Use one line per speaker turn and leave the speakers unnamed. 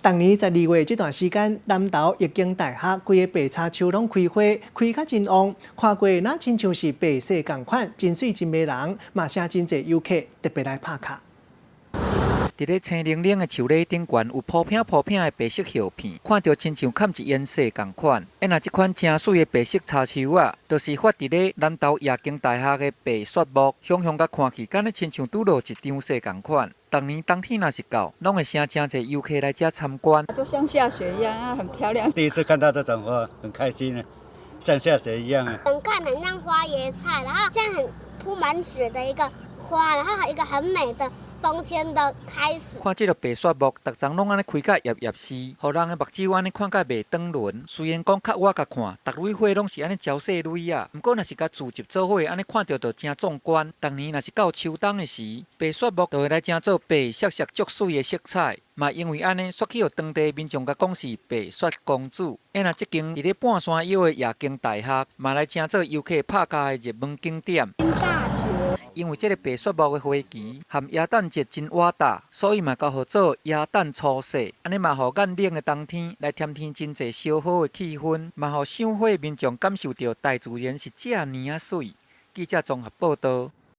逐年12月這段時間，南投育英大學規个白茶樹攏開花，開甲真旺，看過若親像是白雪仝款，真媠真迷人，嘛吸真濟遊客特別來拍卡。
佇咧青冷冷的樹籬頂懸有鋪片鋪片的白色葉片，看著親像崁一煙雪仝款。啊若這款誠媠的白色茶樹仔，就是發佇咧南投夜景大學的白雪木，雄雄共看去，敢若親像拄落一場雪仝款。逐年冬天若是到，攏會成誠濟遊客來遮參觀。
就像下雪一樣啊，很漂亮。
第一次看到這種花，很開心啊，像下雪一樣啊。
很看很像花椰菜，然後像很鋪滿雪的一個花，然後還有一個很美的冬天的開始。
看這个白雪木，逐叢攏按呢開甲葉葉絲，予人的目睭按呢看甲袂轉輪。雖然講較倚共看，逐蕊花攏是按呢嬌細蕊仔，毋過若是共聚集做伙，按呢看著就誠壯觀。逐年若是到秋冬的時，白雪木就會來成做白雪雪足媠的色彩。嘛因為按呢，煞去予當地民眾共講是白雪公主。啊若這間佇咧半山腰的夜景大學，嘛來成做遊客拍卡的熱門景點。
大學。
因為這个白雪木的花期和耶誕節真倚搭，所以嘛共號做耶誕初雪。按呢嘛，予眼冷的冬天來添添真濟燒火的氣氛，嘛予賞花民眾感受著大自然是遮爾仔媠。記者綜合報導。